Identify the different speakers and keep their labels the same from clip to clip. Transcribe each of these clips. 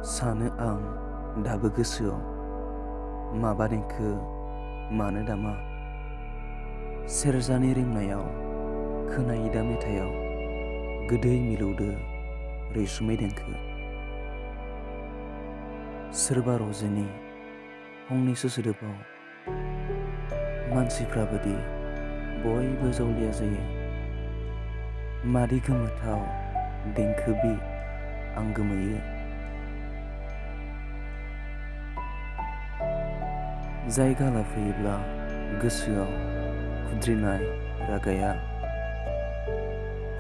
Speaker 1: सानो आं दाबो गोसोआव माबा देंखो मानो दामा सेरजानि रिंनायाव खोनायो दा मेथाइयाव गोदै मिलौदो रैसुमै देंखो। सोरबा रजेनि फंनैसो सोदोबाव मानसिफ्राबोदि बयबो जावलिया जायो। मादि गोमोथाव देंखो बि आं गोमोयो। जायगा लाफैयोब्ला गोसोआव खुद्रिनाय रागाया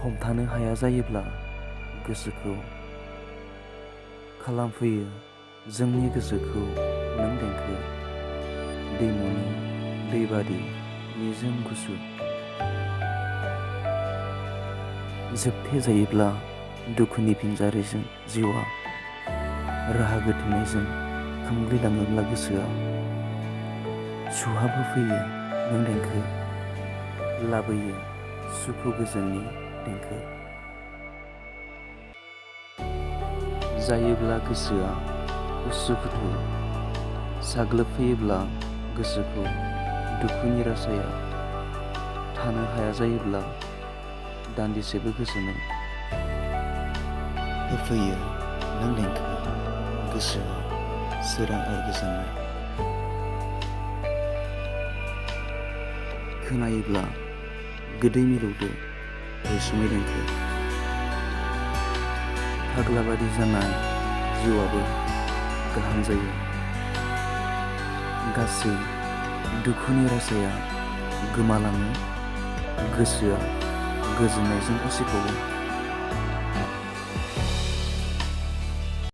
Speaker 1: हमथानो हाया जायोब्ला गोसोखौ खालामफैयो जोंनि गोसोखौ नों देंखो दैमुनि दैबादि निजोम गुसु। जोबथे जायोब्ला दुखुनि फिनजारिजों जिउआ राहा गोथेनायजों खामग्लिलाङोब्ला गोसोआ सुहाबो फैयो नों देंखो लाबोयो सुखु गोजोननि देंखो। जायोब्ला गोसोआ उसुखुथु साग्लोबफैयोब्ला गोसोखौ दुखुनि रासाया थानो हाया जायोब्ला दान्दिसेबो गोजोनै होफैयो नों देंखो गोसोआव सोरां आरो गोजोननाय। खोनायोब्ला गोदै मिलौदो रैसुमै देंखो। फाग्लाबादि जानाय जिउआबो गाहाम जायो। गासै दुखुनि रासाया गोमालाङो गोसोआ गोजोननायजों उसिफावो।